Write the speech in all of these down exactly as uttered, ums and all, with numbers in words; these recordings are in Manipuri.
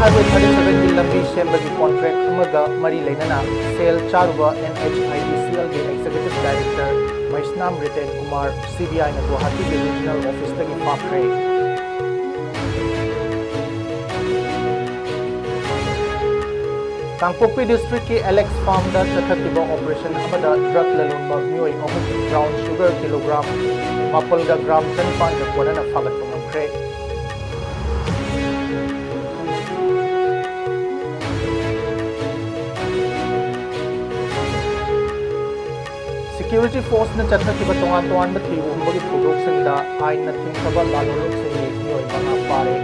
Highway thirty seven ꯒꯤ ꯂꯝꯕꯤ ꯁꯦꯝꯕꯒꯤ ꯀꯣꯟꯇ꯭ꯔꯦꯛ ꯑꯃꯒ ꯃꯔꯤ ꯂꯩꯅꯅ ꯁꯦꯜ ꯆꯥꯔꯨꯕ NHIDCL ꯒꯤ Executive Director Meisnam Riten Kumar CBI ꯅ ꯒꯨꯋꯥꯍꯥꯇꯤꯒꯤ Regional Office ꯇꯒꯤ ꯐꯥꯈ꯭ꯔꯦ꯫ ꯀꯥꯡꯄꯣꯛꯄꯤ district ꯀꯤ Alex Farm ꯗ ꯆꯠꯊꯈꯤꯕ operation ꯑꯃꯗ drug ꯂꯂꯣꯟꯕ ꯃꯤꯑꯣꯏ ꯑꯍꯨꯝ brown sugar kilogram ꯃꯥꯄꯜꯒ gram ꯆꯅꯤꯄꯥꯟꯒ ꯀꯣꯟꯅꯅ ꯐꯥꯒꯠꯄ ꯉꯝꯈ꯭ꯔꯦ꯫ Security force ꯅ ꯆꯠꯊꯈꯤꯕ ꯇꯣꯉꯥꯟ ꯇꯣꯉꯥꯟꯕ ꯊꯤꯕ ꯍꯨꯝꯕꯒꯤ ꯊꯧꯗꯣꯛꯁꯤꯡꯗ ꯑꯥꯏꯟꯅ ꯊꯤꯡꯈ꯭ꯔꯕ ꯂꯥꯂꯣꯟꯂꯨꯞꯁꯤꯡꯒꯤ ꯃꯤꯑꯣꯏ ꯃꯉꯥ ꯐꯥꯔꯦ꯫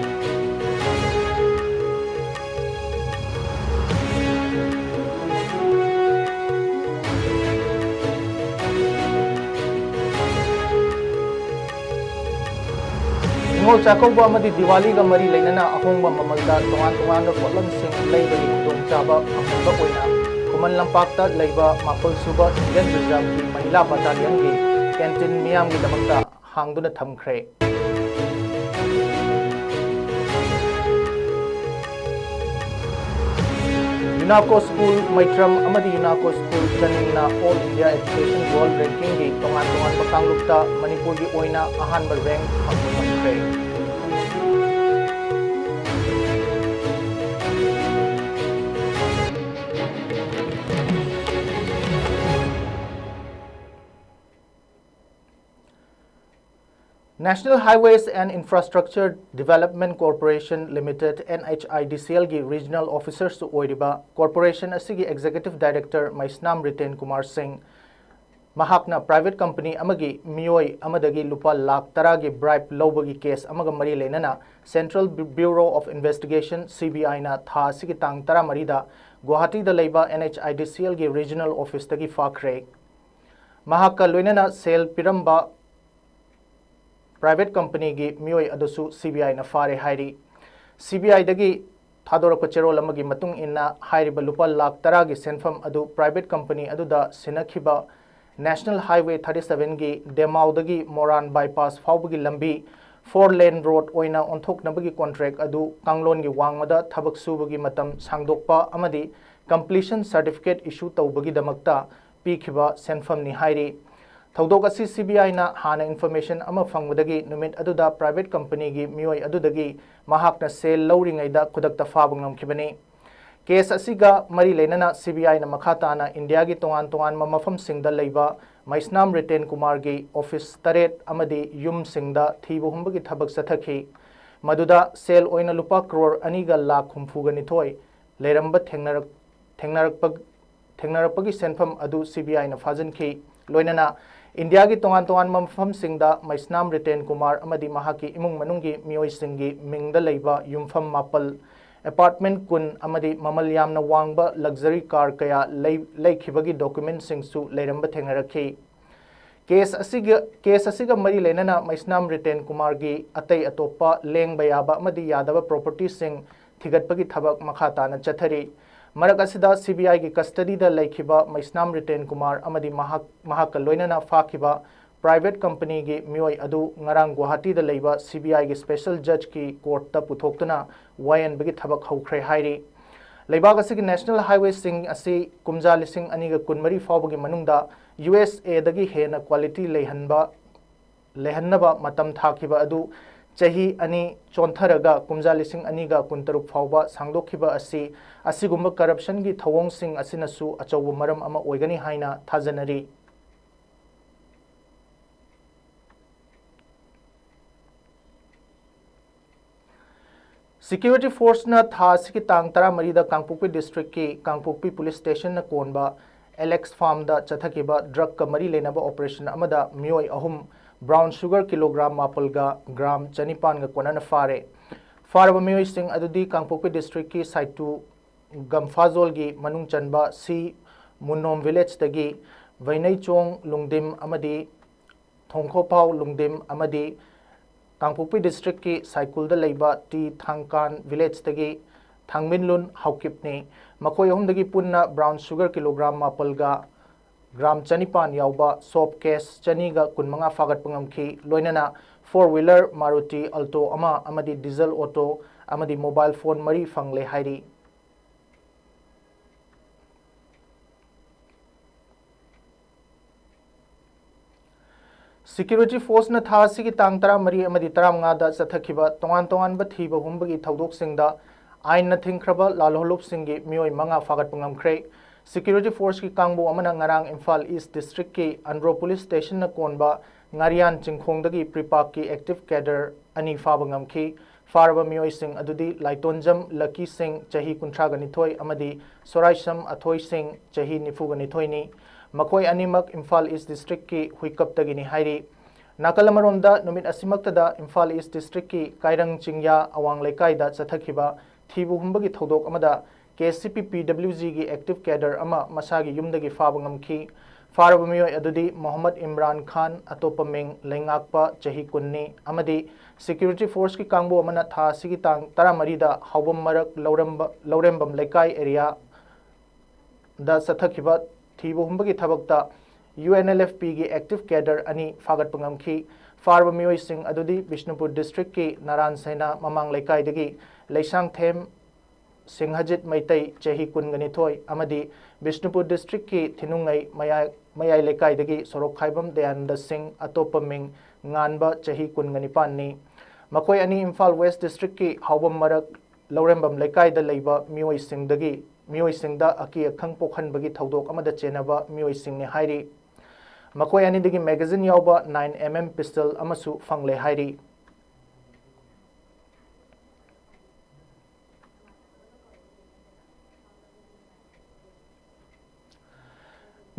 ꯅꯤꯉꯣꯜ ꯆꯥꯛꯀꯧꯕ ꯑꯃꯗꯤ ꯗꯤꯋꯥꯂꯤꯒ ꯃꯔꯤ ꯂꯩꯅꯅ ꯑꯍꯣꯡꯕ ꯃꯃꯜꯗ ꯇꯣꯉꯥꯟ ꯇꯣꯉꯥꯟꯕ ꯄꯣꯠꯂꯝꯁꯤꯡ ꯂꯩꯕꯒꯤ ꯈꯨꯗꯣꯡꯆꯥꯕ ꯐꯪꯍꯟꯕ ꯑꯣꯏꯅ ꯈꯨꯃꯟ ꯂꯝꯄꯥꯛꯇ ꯂꯩꯕ ꯃꯥꯄꯜ ꯁꯨꯕ Indian Reserve ꯀꯤ ꯃꯍꯤꯂꯥ battalion ꯒꯤ canteen ꯃꯤꯌꯥꯝꯒꯤꯗꯃꯛꯇ ꯍꯥꯡꯗꯨꯅ ꯊꯝꯈ꯭ꯔꯦ꯫ UNACO School ꯃꯩꯇ꯭ꯔꯝ ꯑꯃꯗꯤ UNACO School ꯆꯅꯤꯡꯅ All India Education World Ranking ꯒꯤ ꯇꯣꯉꯥꯟ ꯇꯣꯉꯥꯟꯕ ꯀꯥꯡꯂꯨꯞꯇ ꯃꯅꯤꯄꯨꯔꯒꯤ ꯑꯣꯏꯅ ꯑꯍꯥꯟꯕ rank ꯐꯪꯕ ꯉꯝꯈ꯭ꯔꯦ꯫ National Highways and Infrastructure Development Corporation Limited, NHIDCL ꯒꯤ Regional Officer ꯁꯨ ꯑꯣꯏꯔꯤꯕ corporation ꯑꯁꯤꯒꯤ Executive Director ꯃꯩꯁꯅꯥꯝ ꯔꯤꯇꯦꯟ ꯀꯨꯃꯥꯔ ꯁꯤꯡ, ꯃꯍꯥꯛꯅ private company ꯑꯃꯒꯤ ꯃꯤꯑꯣꯏ ꯑꯃꯗꯒꯤ ꯂꯨꯄꯥ ꯂꯥꯈ ꯇꯔꯥꯒꯤ bribe ꯂꯧꯕꯒꯤ case ꯑꯃꯒ ꯃꯔꯤ ꯂꯩꯅꯅ Central Bu-, Bureau of Investigation, CBI ꯅ ꯊꯥ ꯑꯁꯤꯒꯤ ꯇꯥꯡ ꯇꯔꯥꯃꯔꯤꯗ ꯒꯨꯋꯥꯍꯥꯇꯤꯗ ꯂꯩꯕ NHIDCL ꯒꯤ Regional Office ꯇꯒꯤ ꯐꯥꯈ꯭ꯔꯦ꯫ ꯃꯍꯥꯛꯀ ꯂꯣꯏꯅꯅ ꯁꯦꯜ ꯄꯤꯔꯝꯕ private company ꯒꯤ ꯃꯤꯑꯣꯏ ꯑꯗꯨꯁꯨ CBI ꯅ ꯐꯥꯔꯦ ꯍꯥꯏꯔꯤ꯫ CBI ꯗꯒꯤ ꯊꯥꯗꯣꯔꯛꯄ ꯆꯦꯔꯣꯜ ꯑꯃꯒꯤ ꯃꯇꯨꯡ ꯏꯟꯅ, ꯍꯥꯏꯔꯤꯕ ꯂꯨꯄꯥ ꯂꯥꯈ ꯇꯔꯥꯒꯤ ꯁꯦꯟꯐꯝ ꯑꯗꯨ private company ꯑꯗꯨꯗ ꯁꯤꯟꯅꯈꯤꯕ National Highway thirty seven ꯒꯤ ꯗꯦꯃꯥꯎꯗꯒꯤ ꯃꯣꯔꯥꯟ bypass ꯐꯥꯎꯕꯒꯤ ꯂꯝꯕꯤ four lane road ꯑꯣꯏꯅ ꯑꯣꯟꯊꯣꯛꯅꯕꯒꯤ ꯀꯣꯟꯇ꯭ꯔꯦꯛ ꯑꯗꯨ ꯀꯥꯡꯂꯣꯟꯒꯤ ꯋꯥꯡꯃꯗ ꯊꯕꯛ ꯁꯨꯕꯒꯤ ꯃꯇꯝ ꯁꯥꯡꯗꯣꯛꯄ ꯑꯃꯗꯤ completion certificate issue ꯇꯧꯕꯒꯤꯗꯃꯛꯇ ꯄꯤꯈꯤꯕ ꯁꯦꯟꯐꯝꯅꯤ ꯍꯥꯏꯔꯤ꯫ ꯊꯧꯗꯣꯛ ꯑꯁꯤ CBIꯅ ꯍꯥꯟꯅ information ꯑꯃ ꯐꯪꯕꯗꯒꯤ ꯅꯨꯃꯤꯠ ꯑꯗꯨꯗ private companyꯒꯤ ꯃꯤꯑꯣꯏ ꯑꯗꯨꯗꯒꯤ ꯃꯍꯥꯛꯅ ꯁꯦꯜ ꯂꯧꯔꯤꯉꯩꯗ ꯈꯨꯗꯛꯇ ꯐꯥꯕ ꯉꯝꯈꯤꯕꯅꯤ꯫ Case ꯑꯁꯤꯒ ꯃꯔꯤ ꯂꯩꯅꯅ CBIꯅ ꯃꯈꯥ ꯇꯥꯅ ꯏꯟꯗꯤꯌꯥꯒꯤ ꯇꯣꯉꯥꯟ ꯇꯣꯉꯥꯟꯕ ꯃꯐꯝꯁꯤꯡꯗ ꯂꯩꯕ ꯃꯩꯁꯅꯥꯝ ꯔꯤꯇꯦꯟ ꯀꯨꯃꯥꯔꯒꯤ office ꯇꯔꯦꯠ ꯑꯃꯗꯤ ꯌꯨꯝꯁꯤꯡꯗ ꯊꯤꯕ ꯍꯨꯝꯕꯒꯤ ꯊꯕꯛ ꯆꯠꯊꯈꯤ꯫ ꯃꯗꯨꯗ ꯁꯦꯜ ꯑꯣꯏꯅ ꯂꯨꯄꯥ ꯀ꯭ꯔꯣꯔ ꯑꯅꯤꯒ ꯂꯥꯈ ꯍꯨꯝꯐꯨꯒ ꯅꯤꯊꯣꯏ ꯂꯩꯔꯝꯕ ꯊꯦꯡꯅꯔꯛ-, ꯊꯦꯡꯅꯔꯛꯄ, ꯊꯦꯡꯅꯔꯛꯄꯒꯤ ꯁꯦꯟꯐꯝ ꯑꯗꯨ CBIꯅ ꯐꯥꯖꯤꯟꯈꯤ꯫ ꯂꯣꯏꯅꯅ ꯏꯟꯗꯤꯌꯥꯒꯤ ꯇꯣꯉꯥꯟ ꯇꯣꯉꯥꯟꯕ ꯃꯐꯝꯁꯤꯡꯗ ꯃꯩꯁꯅꯥꯝ ꯔꯤꯇꯦꯟ ꯀꯨꯃꯥꯔ ꯑꯃꯗꯤ ꯃꯍꯥꯛꯀꯤ ꯏꯃꯨꯡ ꯃꯅꯨꯡꯒꯤ ꯃꯤꯑꯣꯏꯁꯤꯡꯒꯤ ꯃꯤꯡꯗ ꯂꯩꯕ ꯌꯨꯝꯐꯝ ꯃꯥꯄꯜ, apartment ꯀꯨꯟ ꯑꯃꯗꯤ ꯃꯃꯜ ꯌꯥꯝꯅ ꯋꯥꯡꯕ luxury car ꯀꯌꯥ ꯂꯩ-, ꯂꯩꯈꯤꯕꯒꯤ documentꯁꯤꯡꯁꯨ ꯂꯩꯔꯝꯕ ꯊꯦꯡꯅꯔꯛꯈꯤ꯫ Case ꯑꯁꯤꯒ, case ꯑꯁꯤꯒ ꯃꯔꯤ ꯂꯩꯅꯅ ꯃꯩꯁꯅꯥꯝ ꯔꯤꯇꯦꯟ ꯀꯨꯃꯥꯔꯒꯤ ꯑꯇꯩ ꯑꯇꯣꯞꯄ ꯂꯦꯡꯕ ꯌꯥꯕ ꯑꯃꯗꯤ ꯌꯥꯗꯕ propertyꯁꯤꯡ ꯊꯤꯒꯠꯄꯒꯤ ꯊꯕꯛ ꯃꯈꯥ ꯇꯥꯅ ꯆꯠꯊꯔꯤ꯫ ꯃꯔꯛ ꯑꯁꯤꯗ CBIꯒꯤ custodyꯗ ꯂꯩꯈꯤꯕ ꯃꯩꯁꯅꯥꯝ ꯔꯤꯇꯦꯟ ꯀꯨꯃꯥꯔ ꯑꯃꯗꯤ ꯃꯍꯥꯛ, ꯃꯍꯥꯛꯀ ꯂꯣꯏꯅꯅ ꯐꯥꯈꯤꯕ private companyꯒꯤ ꯃꯤꯑꯣꯏ ꯑꯗꯨ ꯉꯔꯥꯡ ꯒꯨꯋꯥꯍꯥꯇꯤꯗ ꯂꯩꯕ CBIꯒꯤ special judgeꯀꯤ courtꯇ ꯄꯨꯊꯣꯛꯇꯨꯅ ꯋꯥꯌꯦꯟꯕꯒꯤ ꯊꯕꯛ ꯍꯧꯈ꯭ꯔꯦ ꯍꯥꯏꯔꯤ꯫ ꯂꯩꯕꯥꯛ ꯑꯁꯤꯒꯤ national highwayꯁꯤꯡ ꯑꯁꯤ ꯀꯨꯝꯖꯥ ꯂꯤꯁꯤꯡ ꯑꯅꯤꯒ ꯀꯨꯟꯃꯔꯤ ꯐꯥꯎꯕꯒꯤ ꯃꯅꯨꯡꯗ USAꯗꯒꯤ ꯍꯦꯟꯅ quality ꯂꯩꯍꯟꯕ, ꯂꯩꯍꯟꯅꯕ ꯃꯇꯝ ꯊꯥꯈꯤꯕ ꯑꯗꯨ ꯆꯍꯤ ꯑꯅꯤ ꯆꯣꯟꯊꯔꯒ ꯀꯨꯝꯖꯥ ꯂꯤꯁꯤꯡ ꯑꯅꯤꯒ ꯀꯨꯟꯇꯔꯨꯛ ꯐꯥꯎꯕ ꯁꯥꯡꯗꯣꯛꯈꯤꯕ ꯑꯁꯤ ꯑꯁꯤꯒꯨꯝꯕ corruptionꯒꯤ ꯊꯧꯑꯣꯡꯁꯤꯡ ꯑꯁꯤꯅꯁꯨ ꯑꯆꯧꯕ ꯃꯔꯝ ꯑꯃ ꯑꯣꯏꯒꯅꯤ ꯍꯥꯏꯅ ꯊꯥꯖꯅꯔꯤ꯫ Security forceꯅ ꯊꯥ ꯑꯁꯤꯒꯤ ꯇꯥꯡ ꯇꯔꯥꯃꯔꯤꯗ ꯀꯥꯡꯄꯣꯛꯄꯤ districtꯀꯤ ꯀꯥꯡꯄꯣꯛꯄꯤ police stationꯅ ꯀꯣꯟꯕ Alex farmꯗ ꯆꯠꯊꯈꯤꯕ drugꯀ ꯃꯔꯤ ꯂꯩꯅꯕ operation ꯑꯃꯗ ꯃꯤꯑꯣꯏ ꯑꯍꯨꯝ brown sugar kilogram ꯃꯥꯄꯜꯒ gram ꯆꯅꯤꯄꯥꯟꯒ ꯀꯣꯟꯅꯅ ꯐꯥꯔꯦ꯫ ꯐꯥꯔꯕ ꯃꯤꯑꯣꯏꯁꯤꯡ ꯑꯗꯨꯗꯤ ꯀꯥꯡꯄꯣꯛꯄꯤ districtꯀꯤ ꯁꯥꯏꯇꯨ ꯒꯝꯐꯥꯖꯣꯜꯒꯤ ꯃꯅꯨꯡ ꯆꯟꯕ ꯁꯤ ꯃꯨꯅꯣꯝ villageꯇꯒꯤ ꯚꯩꯅꯩꯆꯣꯡ ꯂꯨꯡꯗꯤꯝ ꯑꯃꯗꯤ ꯊꯣꯡꯈꯣꯄꯥꯎ ꯂꯨꯡꯗꯤꯝ ꯑꯃꯗꯤ ꯀꯥꯡꯄꯣꯛꯄꯤ districtꯀꯤ ꯁꯥꯏꯀꯨꯜꯗ ꯂꯩꯕ ꯇꯤ ꯊꯥꯡꯀꯥꯟ villageꯇꯒꯤ ꯊꯥꯡꯃꯤꯟꯂꯨꯟ ꯍꯥꯎꯀꯤꯞꯅꯤ꯫ ꯃꯈꯣꯏ ꯑꯍꯨꯝꯗꯒꯤ ꯄꯨꯟꯅ brown sugar kilogram ꯃꯥꯄꯜꯒ gram ꯆꯅꯤꯄꯥꯟ ꯌꯥꯎꯕ soap case ꯆꯅꯤꯒ ꯀꯨꯟꯃꯉꯥ ꯐꯥꯒꯠꯄ ꯉꯝꯈꯤ꯫ ꯂꯣꯏꯅꯅ four wheeler Maruti Alto ꯑꯃ ꯑꯃꯗꯤ diesel auto ꯑꯃꯗꯤ mobile phone ꯃꯔꯤ ꯐꯪꯂꯦ ꯍꯥꯏꯔꯤ꯫ Security forceꯅ ꯊꯥ ꯑꯁꯤꯒꯤ ꯇꯥꯡ ꯇꯔꯥꯃꯔꯤ ꯑꯃꯗꯤ ꯇꯔꯥꯃꯉꯥꯗ ꯆꯠꯊꯈꯤꯕ ꯇꯣꯉꯥꯟ ꯇꯣꯉꯥꯟꯕ ꯊꯤꯕ ꯍꯨꯝꯕꯒꯤ ꯊꯧꯗꯣꯛꯁꯤꯡꯗ ꯑꯥꯏꯟꯅ ꯊꯤꯡꯈ꯭ꯔꯕ ꯂꯥꯜꯍꯧꯂꯨꯞꯁꯤꯡꯒꯤ ꯃꯤꯑꯣꯏ ꯃꯉꯥ ꯐꯥꯒꯠꯄ ꯉꯝꯈ꯭ꯔꯦ꯫ Security forceꯀꯤ ꯀꯥꯡꯕꯨ ꯑꯃꯅ ꯉꯔꯥꯡ ꯏꯝꯐꯥꯜ East districtꯀꯤ ꯑꯟꯗ꯭ꯔꯣ police stationꯅ ꯀꯣꯟꯕ ꯉꯥꯔꯤꯌꯥꯟ ꯆꯤꯡꯈꯣꯡꯗꯒꯤ PREPAKꯀꯤ active cadre ꯑꯅꯤ ꯐꯥꯕ ꯉꯝꯈꯤ꯫ ꯐꯥꯔꯕ ꯃꯤꯑꯣꯏꯁꯤꯡ ꯑꯗꯨꯗꯤ ꯂꯥꯏꯇꯣꯟꯖꯝ ꯂꯀꯤ ꯁꯤꯡ, ꯆꯍꯤ ꯀꯨꯟꯊ꯭ꯔꯥꯒ ꯅꯤꯊꯣꯏ, ꯑꯃꯗꯤ ꯁꯣꯔꯥꯏꯁꯝ ꯑꯊꯣꯏ ꯁꯤꯡ, ꯆꯍꯤ ꯅꯤꯐꯨꯒ ꯅꯤꯊꯣꯏꯅꯤ꯫ ꯃꯈꯣꯏ ꯑꯅꯤꯃꯛ ꯏꯝꯐꯥꯜ East districtꯀꯤ ꯍꯨꯏꯀꯞꯇꯒꯤꯅꯤ ꯍꯥꯏꯔꯤ꯫ ꯅꯥꯀꯜ ꯑꯃꯔꯣꯝꯗ, ꯅꯨꯃꯤꯠ ꯑꯁꯤꯃꯛꯇꯗ ꯏꯝꯐꯥꯜ East districtꯀꯤ ꯀꯥꯏꯔꯪ ꯆꯤꯡꯌꯥ ꯑꯋꯥꯡ ꯂꯩꯀꯥꯏꯗ ꯆꯠꯊꯈꯤꯕ ꯊꯤꯕ ꯍꯨꯝꯕꯒꯤ ꯊꯧꯗꯣꯛ ꯑꯃꯗ KCP PWGꯒꯤ active cadre ꯑꯃ ꯃꯁꯥꯒꯤ ꯌꯨꯝꯗꯒꯤ ꯐꯥꯕ ꯉꯝꯈꯤ꯫ ꯐꯥꯔꯕ ꯃꯤꯑꯣꯏ ꯑꯗꯨꯗꯤ ꯃꯣꯍꯝꯃꯗ ꯏꯝꯔꯥꯟ ꯈꯥꯟ, ꯑꯇꯣꯞꯄ ꯃꯤꯡ ꯂꯩꯉꯥꯛꯄ, ꯆꯍꯤ ꯀꯨꯟꯅꯤ, ꯑꯃꯗꯤ security forceꯀꯤ ꯀꯥꯡꯕꯨ ꯑꯃꯅ ꯊꯥ ꯑꯁꯤꯒꯤ ꯇꯥꯡ ꯇꯔꯥꯃꯔꯤꯗ ꯍꯥꯎꯕꯝ ꯃꯔꯛ ꯂꯧꯔꯝꯕ-, ꯂꯧꯔꯦꯝꯕꯝ ꯂꯩꯀꯥꯏ areaꯗ ꯆꯠꯊꯈꯤꯕ ꯊꯤꯕ ꯍꯨꯝꯕꯒꯤ ꯊꯕꯛꯇ UNLFPꯒꯤ active cadre ꯑꯅꯤ ꯐꯥꯒꯠꯄ ꯉꯝꯈꯤ꯫ ꯐꯥꯔꯕ ꯃꯤꯑꯣꯏꯁꯤꯡ ꯑꯗꯨꯗꯤ ꯕꯤꯁꯅꯨꯄꯨꯔ districtꯀꯤ ꯅꯔꯥꯟ ꯁꯩꯅꯥ ꯃꯃꯥꯡ ꯂꯩꯀꯥꯏꯗꯒꯤ ꯂꯩꯁꯥꯡꯊꯦꯝ ꯁꯤꯡꯍꯖꯤꯠ ꯃꯩꯇꯩ, ꯆꯍꯤ ꯀꯨꯟꯒ ꯅꯤꯊꯣꯏ, ꯑꯃꯗꯤ ꯕꯤꯁꯅꯨꯄꯨꯔ districtꯀꯤ ꯊꯤꯅꯨꯡꯉꯩ ꯃꯌꯥꯏ, ꯃꯌꯥꯏ ꯂꯩꯀꯥꯏꯗꯒꯤ ꯁꯣꯔꯣꯛꯈꯥꯏꯕꯝ ꯗꯌꯥꯅꯟꯗ ꯁꯤꯡ, ꯑꯇꯣꯞꯄ ꯃꯤꯡ ꯉꯥꯟꯕ, ꯆꯍꯤ ꯀꯨꯟꯒ ꯅꯤꯄꯥꯟꯅꯤ꯫ ꯃꯈꯣꯏ ꯑꯅꯤ ꯏꯝꯐꯥꯜ West districtꯀꯤ ꯍꯥꯎꯕꯝ ꯃꯔꯛ ꯂꯧꯔꯦꯝꯕꯝ ꯂꯩꯀꯥꯏꯗ ꯂꯩꯕ ꯃꯤꯑꯣꯏꯁꯤꯡꯗꯒꯤ, ꯃꯤꯑꯣꯏꯁꯤꯡꯗ ꯑꯀꯤ ꯑꯈꯪ ꯄꯣꯛꯍꯟꯕꯒꯤ ꯊꯧꯗꯣꯛ ꯑꯃꯗ ꯆꯦꯟꯅꯕ ꯃꯤꯑꯣꯏꯁꯤꯡꯅꯤ ꯍꯥꯏꯔꯤ꯫ ꯃꯈꯣꯏ ꯑꯅꯤꯗꯒꯤ magazine ꯌꯥꯎꯕ nine MM pistol ꯑꯃꯁꯨ ꯐꯪꯂꯦ ꯍꯥꯏꯔꯤ꯫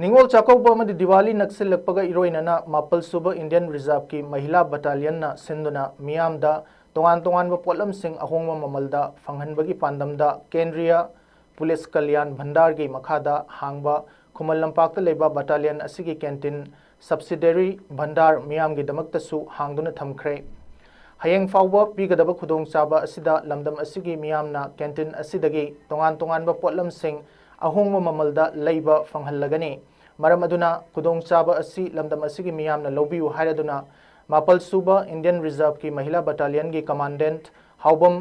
ꯅꯤꯉꯣꯜ ꯆꯥꯛꯀꯧꯕ ꯑꯃꯗꯤ ꯗꯤꯋꯥꯂꯤ ꯅꯛꯁꯤꯜꯂꯛꯄꯒ ꯏꯔꯣꯏꯅꯅ ꯃꯥꯄꯜ ꯁꯨꯕ Indian Reserveꯀꯤ ꯃꯍꯤꯂꯥ battalionꯅ ꯁꯤꯟꯗꯨꯅ ꯃꯤꯌꯥꯝꯗ ꯇꯣꯉꯥꯟ ꯇꯣꯉꯥꯟꯕ ꯄꯣꯠꯂꯝꯁꯤꯡ ꯑꯍꯣꯡꯕ ꯃꯃꯜꯗ ꯐꯪꯍꯟꯕꯒꯤ ꯄꯥꯟꯗꯝꯗ ꯀꯦꯟꯗ꯭ꯔꯤꯌ ꯄꯨꯂꯤꯁ ꯀꯜꯌꯥꯟ ꯚꯟꯗꯥꯔꯒꯤ ꯃꯈꯥꯗ ꯍꯥꯡꯕ ꯈꯨꯃꯟ ꯂꯝꯄꯥꯛꯇ ꯂꯩꯕ battalion ꯑꯁꯤꯒꯤ canteen subsidiary ꯚꯟꯗꯥꯔ ꯃꯤꯌꯥꯝꯒꯤꯗꯃꯛꯇꯁꯨ ꯍꯥꯡꯗꯨꯅ ꯊꯝꯈ꯭ꯔꯦ꯫ ꯍꯌꯦꯡ ꯐꯥꯎꯕ ꯄꯤꯒꯗꯕ ꯈꯨꯗꯣꯡꯆꯥꯕ ꯑꯁꯤꯗ ꯂꯝꯗꯝ ꯑꯁꯤꯒꯤ ꯃꯤꯌꯥꯝꯅ canteen ꯑꯁꯤꯗꯒꯤ ꯇꯣꯉꯥꯟ ꯇꯣꯉꯥꯟꯕ ꯄꯣꯠꯂꯝꯁꯤꯡ ꯑꯍꯣꯡꯕ ꯃꯃꯜꯗ ꯂꯩꯕ ꯐꯪꯍꯜꯂꯒꯅꯤ꯫ ꯃꯔꯝ ꯑꯗꯨꯅ ꯈꯨꯗꯣꯡꯆꯥꯕ ꯑꯁꯤ ꯂꯝꯗꯝ ꯑꯁꯤꯒꯤ ꯃꯤꯌꯥꯝꯅ ꯂꯧꯕꯤꯌꯨ ꯍꯥꯏꯔꯗꯨꯅ ꯃꯥꯄꯜ ꯁꯨꯕ Indian Reserve ꯀꯤ ꯃꯍꯤꯂꯥ battalion ꯒꯤ commandant ꯍꯥꯎꯕꯝ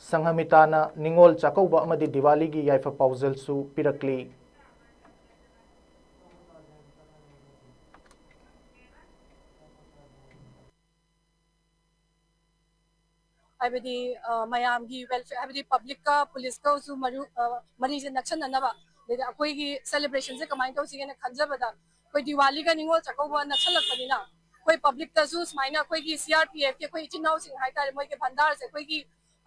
ꯁꯪꯍꯃꯤꯇꯥꯅ ꯅꯤꯉꯣꯜ ꯆꯥꯛꯀꯧꯕ ꯑꯃꯗꯤ ꯗꯤꯋꯥꯂꯤꯒꯤ ꯌꯥꯏꯐ ꯄꯥꯎꯖꯦꯜꯁꯨ ꯄꯤꯔꯛꯂꯤ꯫ ꯍꯥꯏꯕꯗꯤ ꯑ, ꯃꯌꯥꯝꯒꯤ welfare, ꯍꯥꯏꯕꯗꯤ public ꯀ police ꯀꯁꯨ ꯃꯔꯨ ꯑ, ꯃꯔꯤꯁꯦ ꯅꯛꯁꯟꯅꯅꯕ, ꯑꯗꯩꯗꯤ ꯑꯩꯈꯣꯏꯒꯤ celebration ꯁꯦ ꯀꯃꯥꯏꯅ ꯇꯧꯁꯤꯒꯦꯅ ꯈꯟꯖꯕꯗ, ꯑꯩꯈꯣꯏ ꯗꯤꯋꯥꯂꯤꯒ ꯅꯤꯉꯣꯜ ꯆꯥꯛꯀꯧꯕ ꯅꯛꯁꯜꯂꯛꯄꯅꯤꯅ ꯑꯩꯈꯣꯏ public ꯇꯁꯨ ꯁꯨꯃꯥꯏꯅ ꯑꯩꯈꯣꯏꯒꯤ C R P F ꯀꯤ ꯑꯩꯈꯣꯏ ꯏꯆꯤꯟ ꯏꯅꯥꯎꯁꯤꯡ ꯍꯥꯏꯇꯥꯔꯦ, ꯃꯣꯏꯒꯤ ꯚꯟꯗꯥꯔꯁꯦ ꯑꯩꯈꯣꯏꯒꯤ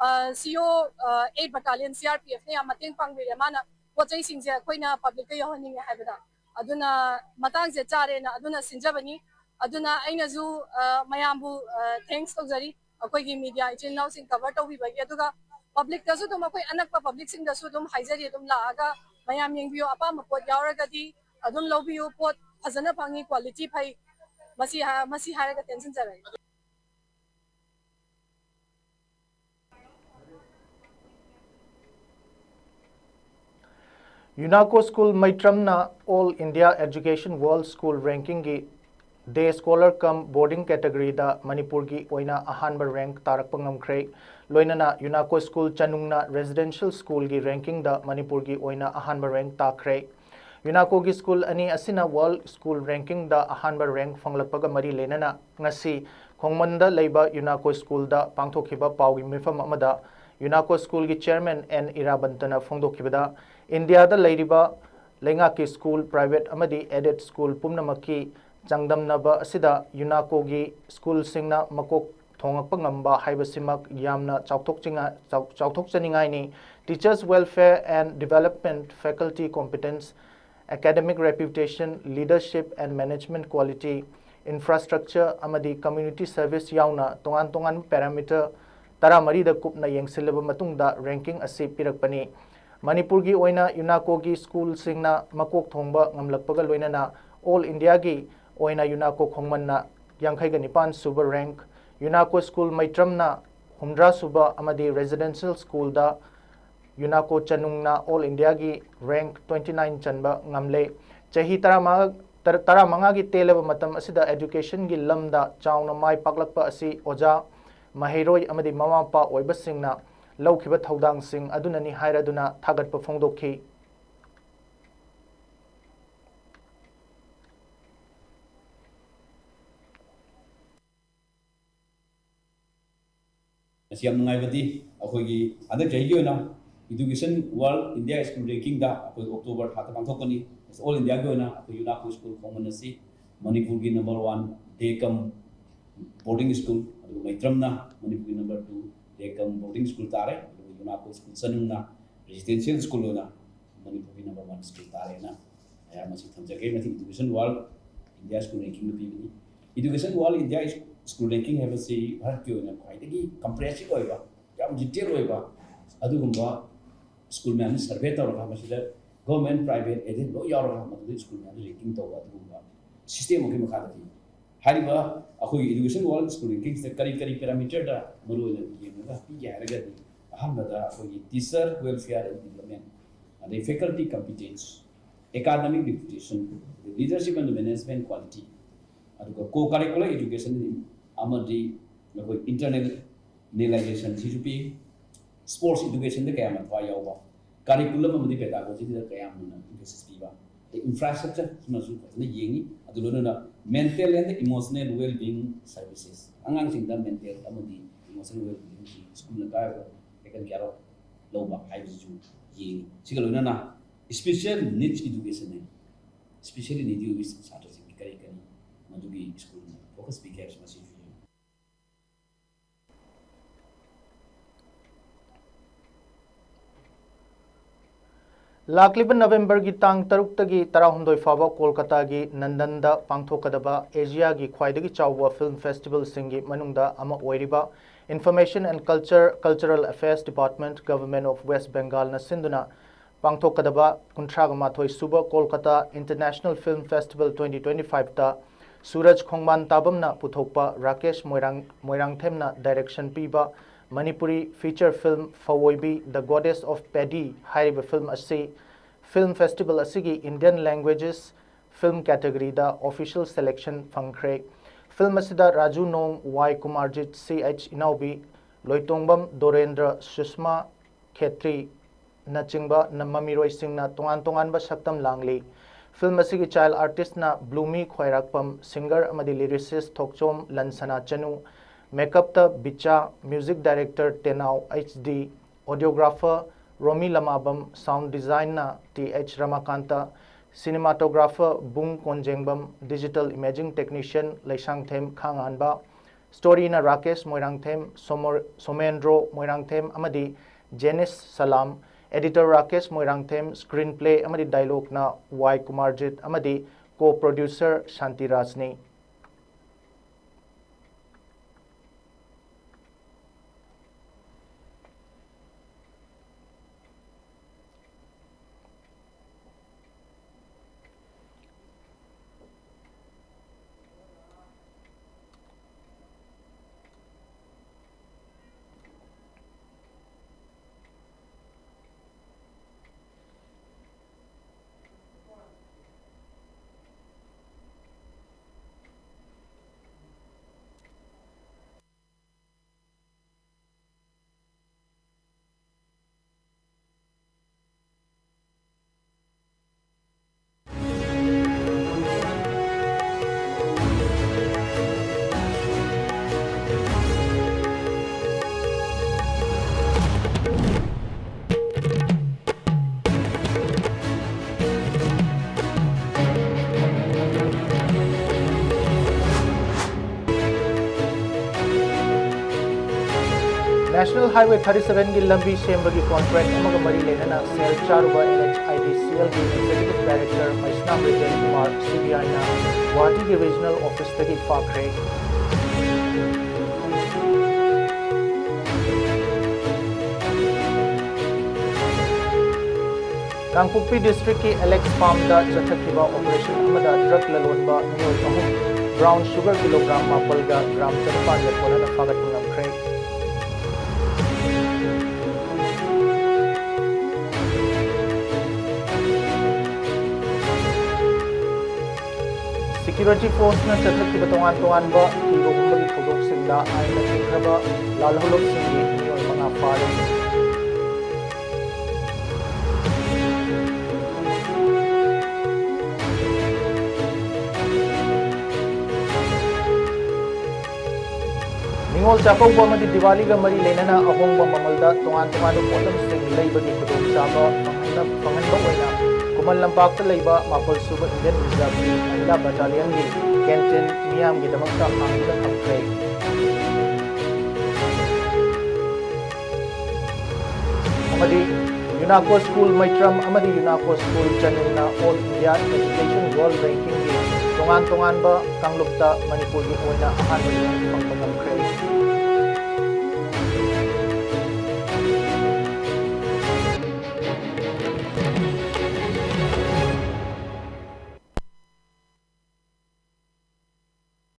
ꯑ, C O, ꯑ, eight Battalion C R P F ꯅ ꯌꯥꯝ ꯃꯇꯦꯡ ꯄꯥꯡꯕꯤꯔꯦ꯫ ꯃꯥꯅ ꯄꯣꯠ ꯆꯩꯁꯤꯡꯁꯦ ꯑꯩꯈꯣꯏꯅ public ꯇ ꯌꯧꯍꯟꯅꯤꯡꯉꯦ ꯍꯥꯏꯕꯗ, ꯑꯗꯨꯅ ꯃꯇꯥꯡꯁꯦ ꯆꯥꯔꯦꯅ ꯑꯗꯨꯅ ꯁꯤꯟꯖꯕꯅꯤ꯫ ꯑꯗꯨꯅ ꯑꯩꯅꯁꯨ ꯑ, ꯃꯌꯥꯝꯕꯨ ꯑ, thanks ꯇꯧꯖꯔꯤ, ꯑꯩꯈꯣꯏꯒꯤ media ꯏꯆꯤꯟ ꯏꯅꯥꯎꯁꯤꯡ cover ꯇꯧꯕꯤꯕꯒꯤ꯫ ꯑꯗꯨꯒ public ꯇꯁꯨ ꯑꯗꯨꯝ, ꯑꯩꯈꯣꯏ ꯑꯅꯛꯄ public ꯁꯤꯡꯗꯁꯨ ꯑꯗꯨꯝ ꯍꯥꯏꯖꯔꯤ, ꯑꯗꯨꯝ ꯂꯥꯛꯑꯒ ꯃꯌꯥꯝ ꯌꯦꯡꯕꯤꯌꯨ, ꯑꯄꯥꯝꯕ ꯄꯣꯠ ꯌꯥꯎꯔꯒꯗꯤ ꯑꯗꯨꯝ ꯂꯧꯕꯤꯌꯨ, ꯄꯣꯠ ꯐꯖꯅ ꯐꯪꯉꯤ, quality ꯐꯩ꯫ ꯃꯁꯤ ꯍꯥ-, ꯃꯁꯤ ꯍꯥꯏꯔꯒ ꯇꯦꯟꯁꯤꯟꯖꯔꯒꯦ꯫ UNACO School ꯃꯩꯇ꯭ꯔꯝꯅ All India Education World School Ranking ꯒꯤ Day Scholar cum Boarding category ꯗ ꯃꯅꯤꯄꯨꯔꯒꯤ ꯑꯣꯏꯅ ꯑꯍꯥꯟꯕ rank ꯇꯥꯔꯛꯄ ꯉꯝꯈ꯭ꯔꯦ꯫ ꯂꯣꯏꯅꯅ UNACO School ꯆꯅꯨꯡꯅ Residential School ꯒꯤ ranking ꯗ ꯃꯅꯤꯄꯨꯔꯒꯤ ꯑꯣꯏꯅ ꯑꯍꯥꯟꯕ rank ꯇꯥꯈ꯭ꯔꯦ꯫ UNACO ꯒꯤ school ꯑꯅꯤ ꯑꯁꯤꯅ World School Ranking ꯗ ꯑꯍꯥꯟꯕ rank ꯐꯪꯂꯛꯄꯒ ꯃꯔꯤ ꯂꯩꯅꯅ ꯉꯁꯤ ꯈꯣꯡꯃꯟꯗ ꯂꯩꯕ UNACO School ꯗ ꯄꯥꯡꯊꯣꯛꯈꯤꯕ ꯄꯥꯎꯒꯤ ꯃꯤꯐꯝ ꯑꯃꯗ UNACO School ꯒꯤ chairman N ꯏꯔꯥꯕꯟꯇꯅ ꯐꯣꯡꯗꯣꯛꯈꯤꯕꯗ, ꯏꯟꯗꯤꯌꯥꯗ ꯂꯩꯔꯤꯕ ꯂꯩꯉꯥꯛꯀꯤ school, private ꯑꯃꯗꯤ aided school ꯄꯨꯝꯅꯃꯛꯀꯤ ꯆꯥꯡꯗꯝꯅꯕ ꯑꯁꯤꯗ UNACO ꯒꯤ school ꯁꯤꯡꯅ ꯃꯀꯣꯛ ꯊꯣꯡꯉꯛꯄ ꯉꯝꯕ ꯍꯥꯏꯕꯁꯤꯃꯛ ꯌꯥꯝꯅ ꯆꯥꯎꯊꯣꯛꯆꯤꯡꯉ-, ꯆꯥꯎ-, ꯆꯥꯎꯊꯣꯛꯆꯅꯤꯡꯉꯥꯏꯅꯤ꯫ Teachers welfare and development, faculty competence, academic reputation, leadership and management quality, infrastructure ꯑꯃꯗꯤ community service ꯌꯥꯎꯅ ꯇꯣꯉꯥꯟ ꯇꯣꯉꯥꯟꯕ parameter ꯇꯔꯥꯃꯔꯤꯗ ꯀꯨꯞꯅ ꯌꯦꯡꯁꯤꯜꯂꯕ ꯃꯇꯨꯡꯗ ranking ꯑꯁꯤ ꯄꯤꯔꯛꯄꯅꯤ꯫ ꯃꯅꯤꯄꯨꯔꯒꯤ ꯑꯣꯏꯅ UNACO ꯒꯤ school ꯁꯤꯡꯅ ꯃꯀꯣꯛ ꯊꯣꯡꯕ ꯉꯝꯂꯛꯄꯒ ꯂꯣꯏꯅꯅ All India ꯒꯤ ꯑꯣꯏꯅ UNACO ꯈꯣꯡꯃꯟꯅ ꯌꯥꯡꯈꯩꯒ ꯅꯤꯄꯥꯟ ꯁꯨꯕ rank, UNACO School ꯃꯩꯇ꯭ꯔꯝꯅ ꯍꯨꯝꯗ꯭ꯔꯥ ꯁꯨꯕ ꯑꯃꯗꯤ Residential School ꯗ UNACO ꯆꯅꯨꯡꯅ All India ꯒꯤ rank twenty nine ꯆꯟꯕ ꯉꯝꯂꯦ꯫ ꯆꯍꯤ ꯇꯔꯥꯃꯉꯥ ꯇꯔꯥꯃꯉꯥꯒꯤ ꯇꯦꯜꯂꯕ ꯃꯇꯝ ꯑꯁꯤꯗ educationꯒꯤ ꯂꯝꯗ ꯆꯥꯎꯅ ꯃꯥꯏ ꯄꯥꯛꯂꯛꯄ ꯑꯁꯤ ꯑꯣꯖꯥ, ꯃꯍꯩꯔꯣꯏ ꯑꯃꯗꯤ ꯃꯃꯥ ꯃꯄꯥ ꯑꯣꯏꯕꯁꯤꯡꯅ ꯂꯧꯈꯤꯕ ꯊꯧꯗꯥꯡꯁꯤꯡ ꯑꯗꯨꯅꯅꯤ ꯍꯥꯏꯔꯗꯨꯅ ꯊꯥꯒꯠꯄ ꯐꯣꯡꯗꯣꯛꯈꯤ꯫ ꯃꯁꯤ ꯌꯥꯝ ꯅꯨꯡꯉꯥꯏꯕꯗꯤ ꯑꯩꯈꯣꯏꯒꯤ ꯍꯟꯗꯛ ꯆꯍꯤꯒꯤ ꯑꯣꯏꯅ Education World India School Rankingꯗ ꯑꯩꯈꯣꯏ October ꯊꯥꯗ ꯄꯥꯡꯊꯣꯛꯀꯅꯤ꯫ All Indiaꯒꯤ ꯑꯣꯏꯅ ꯑꯩꯈꯣꯏ UNACO school ꯈꯣꯡꯃꯟ ꯑꯁꯤ ꯃꯅꯤꯄꯨꯔꯒꯤ number one day cum boarding school, ꯑꯗꯨꯒ ꯃꯩꯇ꯭ꯔꯝꯅ ꯃꯅꯤꯄꯨꯔꯒꯤ number two day cum boarding school ꯇꯥꯔꯦ꯫ ꯑꯗꯨꯒ UNACO school ꯆꯅꯨꯅ residential school ꯑꯣꯏꯅ ꯃꯅꯤꯄꯨꯔꯒꯤ number one school ꯇꯥꯔꯦꯅ ꯑꯩꯍꯥꯛ ꯃꯁꯤ ꯊꯝꯖꯒꯦ꯫ ꯃꯁꯤ Education World India School Rankingꯅ ꯄꯤꯕꯅꯤ꯫ Education World India School Ranking ꯍꯥꯏꯕꯁꯤ ꯚꯥꯔꯠꯀꯤ ꯑꯣꯏꯅ ꯈ꯭ꯋꯥꯏꯗꯒꯤ comprehensive ꯑꯣꯏꯕ, ꯌꯥꯝ detail ꯑꯣꯏꯕ ꯑꯗꯨꯒꯨꯝꯕ school ꯃꯌꯥꯝꯁꯤ survey ꯇꯧꯔꯒ, ꯃꯁꯤꯗ government, private, aided ꯂꯣꯏ ꯌꯥꯎꯔꯒ ꯃꯗꯨꯗ school ꯃꯌꯥꯝꯗ ranking ꯇꯧꯕ ꯑꯗꯨꯒꯨꯝꯕ system ꯑꯃꯒꯤ ꯃꯈꯥꯗ ꯄꯤ꯫ ꯍꯥꯏꯔꯤꯕ ꯑꯩꯈꯣꯏꯒꯤ Education World School Rankingꯁꯤꯗ ꯀꯔꯤ ꯀꯔꯤ parameterꯗ ꯃꯔꯨꯑꯣꯏꯅ ꯌꯦꯡꯉꯒ ꯄꯤꯒꯦ ꯍꯥꯏꯔꯒꯗꯤ, ꯑꯍꯥꯟꯕꯗ ꯑꯩꯈꯣꯏꯒꯤ teacher welfare and development, ꯑꯗꯩ faculty competence, academic reputation, leadership and management quality, ꯑꯗꯨꯒ co-curricular education ꯑꯃꯗꯤ ꯑꯩꯈꯣꯏ internationalization ꯁꯤꯁꯨ ꯄꯤ꯫ Sports educationꯗ ꯀꯌꯥꯝꯅ ꯊꯋꯥꯏ ꯌꯥꯎꯕ, curriculum ꯑꯃꯗꯤ pedagogyꯗ ꯀꯌꯥꯝꯅ emphasis ꯄꯤꯕ, ꯑꯗꯩ infrastructure ꯁꯤꯃꯁꯨ ꯐꯖꯅ ꯌꯦꯡꯉꯤ꯫ ꯑꯗꯨ ꯂꯣꯏꯅꯅ mental and emotional well-being services, ꯑꯉꯥꯡꯁꯤꯡꯗ mental ꯑꯃꯗꯤ emotional well-being ꯁ꯭ꯀꯨꯜꯅ ꯀꯥꯏꯕ ꯁꯦꯀꯟ ꯀꯌꯥꯔꯣ ꯂꯧꯕ ꯍꯥꯏꯕꯁꯤꯁꯨ ꯌꯦꯡꯉꯤ꯫ ꯁꯤꯒ ꯂꯣꯏꯅꯅ special needs education ꯍꯥꯏ, specially needy ꯑꯣꯏꯕ ꯁꯥꯇ꯭ꯔꯁꯤꯡꯒꯤ ꯀꯔꯤ ꯀꯔꯤ ꯃꯗꯨꯒꯤ ꯁ꯭ꯀꯨꯜꯅ focus ꯄꯤꯒꯦ ꯍꯥꯏꯕꯁꯤ ꯃꯁꯤꯁꯨ ꯌꯦꯡꯉꯤ꯫ ꯂꯥꯛꯂꯤꯕ ꯅꯕꯦꯝꯕꯔꯒꯤ ꯇꯥꯡ ꯇꯔꯨꯛꯇꯒꯤ ꯇꯔꯥꯍꯨꯝꯗꯣꯏ ꯐꯥꯎꯕ ꯀꯣꯜꯀꯇꯥꯒꯤ ꯅꯟꯗꯟꯗ ꯄꯥꯡꯊꯣꯛꯀꯗꯕ ꯑꯦꯁꯤꯌꯥꯒꯤ ꯈ꯭ꯋꯥꯏꯗꯒꯤ ꯆꯥꯎꯕ film festivalꯁꯤꯡꯒꯤ ꯃꯅꯨꯡꯗ ꯑꯃ ꯑꯣꯏꯔꯤꯕ Information and Culture, Cultural Affairs Department, Government of West Bengalꯅ ꯁꯤꯟꯗꯨꯅ ꯄꯥꯡꯊꯣꯛꯀꯗꯕ ꯀꯨꯟꯊ꯭ꯔꯥꯒ ꯃꯥꯊꯣꯏ ꯁꯨꯕ Kolkata International Film Festival twenty twenty fiveꯇ ꯁꯨꯔꯖ ꯈꯣꯡꯕꯥꯟ ꯇꯥꯕꯝꯅ ꯄꯨꯊꯣꯛꯄ ꯔꯥꯀꯦꯁ ꯃꯣꯏꯔꯥꯡ-, ꯃꯣꯏꯔꯥꯡꯊꯦꯝꯅ direction ꯄꯤꯕ Manipuri feature film ꯐꯧꯑꯣꯏꯕꯤ The Goddess of Paddy ꯍꯥꯏꯔꯤꯕ film ꯑꯁꯤ film festival ꯑꯁꯤꯒꯤ Indian languages film category ꯗ official selection ꯐꯪꯈ꯭ꯔꯦ꯫ Film ꯑꯁꯤꯗ ꯔꯥꯖꯨ ꯅꯣꯡ, ꯋꯥꯏ ꯀꯨꯃꯥꯔꯖꯤꯠ, ꯁꯤ ꯑꯩꯆ ꯏꯅꯥꯎꯕꯤ, ꯂꯣꯏꯇꯣꯡꯕꯝ ꯗꯣꯔꯦꯟꯗ꯭ꯔ, ꯁꯨꯁꯃꯥ ꯈꯦꯇ꯭ꯔꯤ ꯅꯆꯤꯡꯕ ꯅ-, ꯃꯃꯤꯔꯣꯏꯁꯤꯡꯅ ꯇꯣꯉꯥꯟ ꯇꯣꯉꯥꯟꯕ ꯁꯛꯇꯝ ꯂꯥꯡꯂꯤ꯫ Film ꯑꯁꯤꯒꯤ child artist ꯅ ꯕ꯭ꯂꯨꯃꯤ ꯈ꯭ꯋꯥꯏꯔꯥꯛꯄꯝ, singer ꯑꯃꯗꯤ lyricist ꯊꯣꯛꯆꯣꯝ ꯂꯟꯁꯅꯥ ꯆꯅꯨ, makeup ꯇ ꯕꯤꯆꯥ, music director Tenao H D, audiographer Romi Lamabam, sound design N T H Ramakant, cinematographer Bung Konjengbam, digital imaging technician Leishangthem Khanganba, story N Rakesh Moirangthem, ꯁꯣꯃꯣꯔ-, ꯁꯣꯃꯦꯟꯗ꯭ꯔꯣ ꯃꯣꯏꯔꯥꯡꯊꯦꯝ ꯑꯃꯗꯤ ꯖꯦꯅꯤꯁ ꯁꯂꯥꯝ, editor ꯔꯥꯀꯦꯁ ꯃꯣꯏꯔꯥꯡꯊꯦꯝ, screenplay ꯑꯃꯗꯤ dialogue ꯅ ꯋꯥꯏ ꯀꯨꯃꯥꯔꯖꯤꯠ ꯑꯃꯗꯤ co-producer ꯁꯥꯟꯇꯤꯔꯥꯖꯅꯤ꯫ National Highway thirty seven ꯒꯤ ꯂꯝꯕꯤ ꯁꯦꯝꯕꯒꯤ contract ꯑꯃꯒ ꯃꯔꯤ ꯂꯩꯅꯅ ꯁꯦꯜ ꯆꯥꯔꯨꯕ N H I D C L ꯒꯤ Executive Director Meisnam Riten Kumar C B I ꯅ ꯒꯨꯋꯥꯍꯥꯇꯤꯒꯤ regional office ꯇꯒꯤ ꯐꯥꯈ꯭ꯔꯦ꯫ ꯀꯥꯡꯄꯣꯛꯄꯤ district ꯀꯤ ꯑꯦꯂꯦꯛꯁ farm ꯗ ꯆꯠꯊꯈꯤꯕ operation ꯑꯃꯗ drug ꯂꯂꯣꯟꯕ ꯃꯤꯑꯣꯏ ꯑꯍꯨꯝ brown sugar kilogram ꯃꯥꯄꯜꯒ gram ꯆꯅꯤꯄꯥꯟꯒ ꯀꯣꯟꯅꯅ ꯐꯥꯒꯠꯄ ꯉꯝꯈ꯭ꯔꯦ꯫ Security Forceꯅ ꯆꯠꯊꯈꯤꯕ ꯇꯣꯉꯥꯟ ꯇꯣꯉꯥꯟꯕ ꯊꯤꯕ ꯍꯨꯝꯕꯒꯤ ꯊꯧꯗꯣꯛꯁꯤꯡꯗ ꯑꯥꯏꯟꯅ ꯊꯤꯡꯈ꯭ꯔꯕ ꯂꯥꯜꯍꯧꯂꯞꯁꯤꯡꯒꯤ ꯃꯤꯑꯣꯏ ꯃꯉꯥ ꯐꯥꯔꯦ꯫ ꯅꯤꯉꯣꯜ ꯆꯥꯛꯀꯧꯕ ꯑꯃꯗꯤ ꯗꯤꯋꯥꯂꯤꯒ ꯃꯔꯤ ꯂꯩꯅꯅ ꯑꯍꯣꯡꯕ ꯃꯃꯜꯗ ꯇꯣꯉꯥꯟ ꯇꯣꯉꯥꯟꯕ ꯄꯣꯠꯂꯝꯁꯤꯡ ꯂꯩꯕꯒꯤ ꯈꯨꯗꯣꯡꯆꯥꯕ ꯐꯪꯍꯟꯕ, ꯐꯪꯍꯟꯕ ꯑꯣꯏꯅ ꯈꯨꯃꯟ ꯂꯝꯄꯥꯛꯇ ꯂꯩꯕ ꯃꯥꯄꯜ ꯁꯨꯕ Indian Reserveꯀꯤ Mahila Battalionꯒꯤ canteen ꯃꯤꯌꯥꯝꯒꯤꯗꯃꯛꯇ ꯍꯥꯡꯗꯨꯅ ꯊꯝꯈ꯭ꯔꯦ꯫ ꯑꯃꯗꯤ UNACO School ꯃꯩꯇ꯭ꯔꯝ ꯑꯃꯗꯤ UNACO School ꯆꯅꯨꯅ All India Education World Rankingꯒꯤ ꯇꯣꯉꯥꯟ ꯇꯣꯉꯥꯟꯕ ꯀꯥꯡꯂꯨꯞꯇ ꯃꯅꯤꯄꯨꯔꯒꯤ ꯑꯣꯏꯅ ꯑꯍꯥꯟꯕ ꯏꯔꯥꯡ ꯐꯪꯕ ꯉꯝꯈ꯭ꯔꯦ꯫